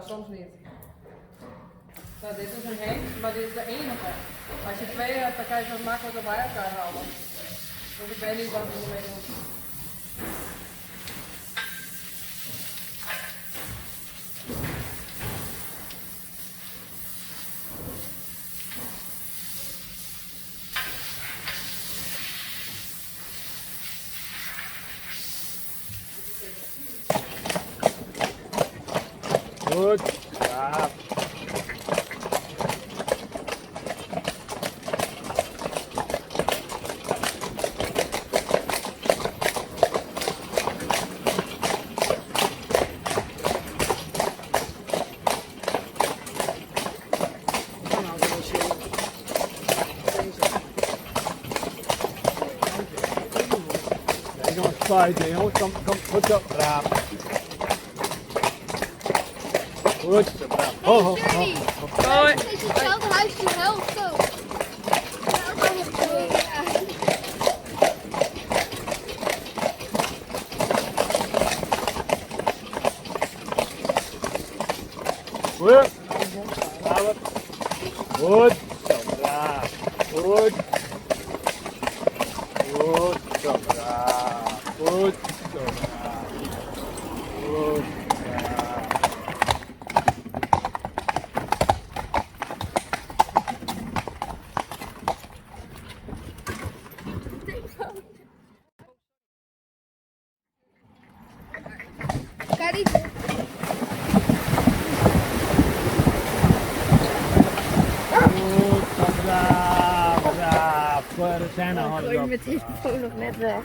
wel, soms niet. Nou, dit is een hengst, maar dit is de enige. Als je twee hebt, dan kan je ze wat makkelijker bij elkaar houden. Dus ik weet niet wat ik ermee moet. Goed. Braaf. Spuiten, jongens. Kom, kom, goed zo. Braaf. Goed zo, braaf. Ho, ho, ho. Hoi. Het is hetzelfde huis die helft ook. Ja, ook al nog zo, ja. Goed. Braaf. Goed zo, braaf. Goed. Goed zo, braaf. Goed zo, braaf. Goed, braaf. Kan niet. Goed zo, braaf, braaf. Zijn Ik gooi mijn telefoon nog net weg.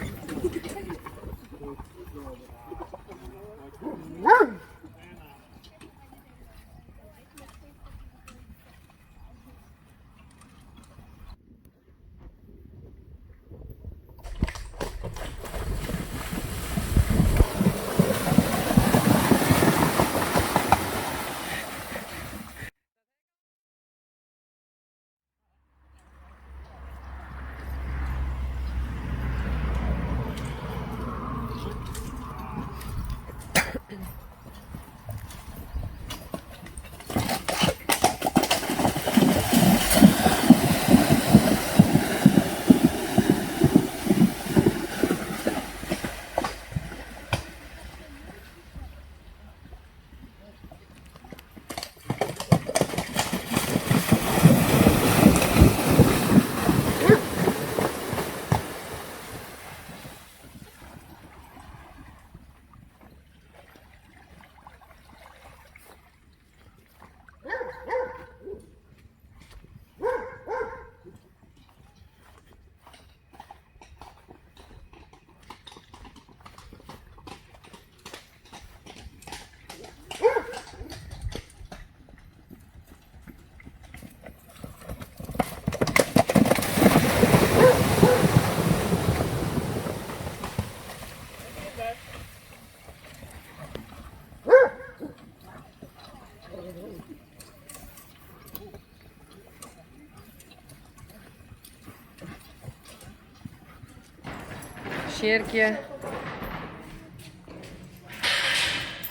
Sjerkje.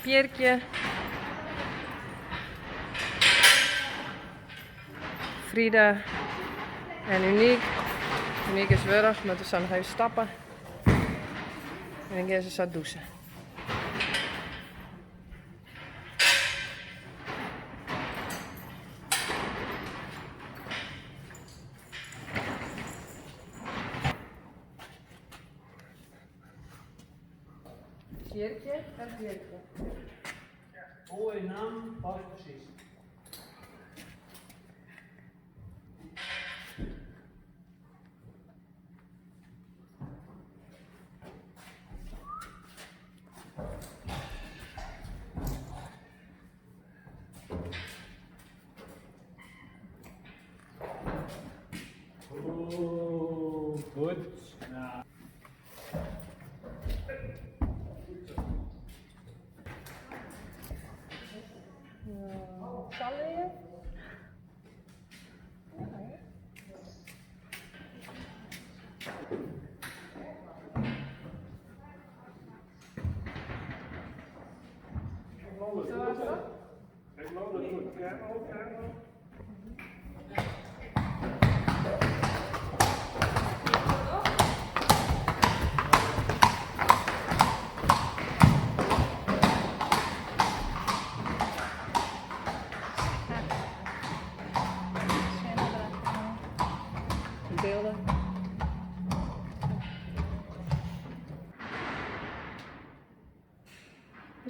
Pierkje. Frida. En Uniek. Uniek is wurch, mar we sille noch even stappen. En dan gean se sa dûse. Sjerkje en Pierkje. Mooie naam, past precies. Oh, goed. Nou. Sa lear?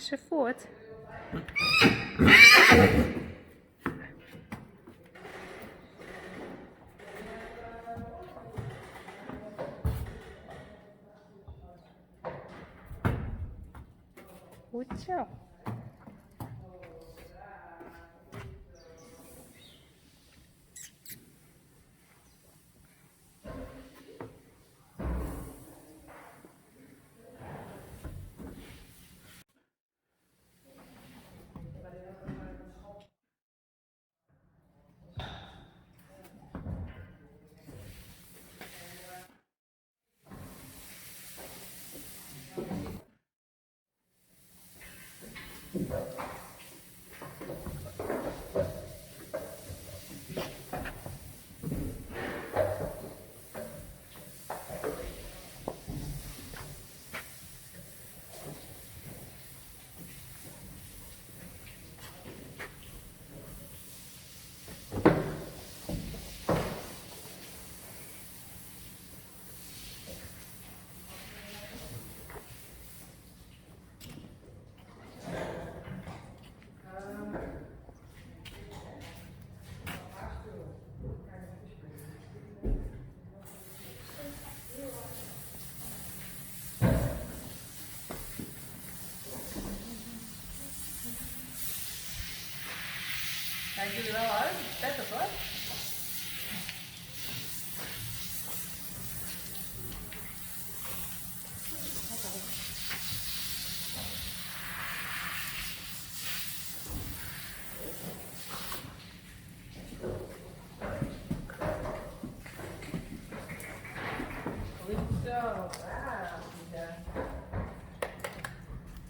se fuort. Goed zo. Kijk jullie wel uit? Prettig hoor. Goed zo.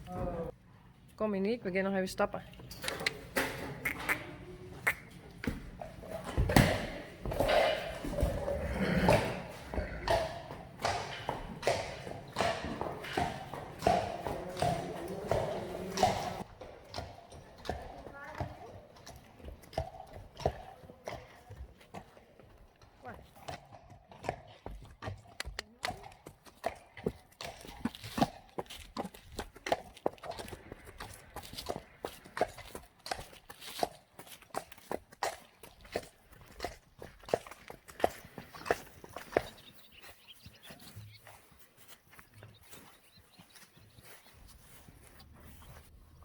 Oh. Kom Uniek, we gaan nog even stappen.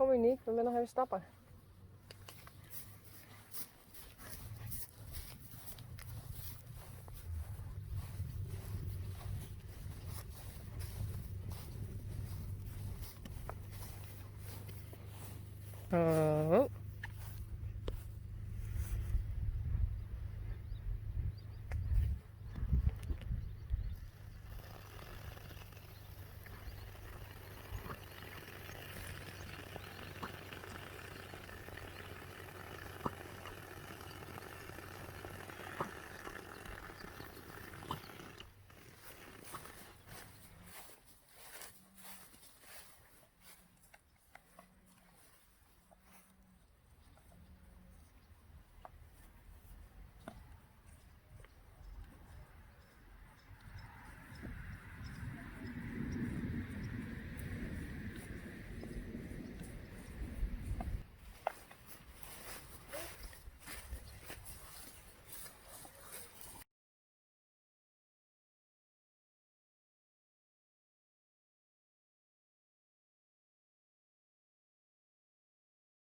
Kom Uniek, we willen nog even stappen.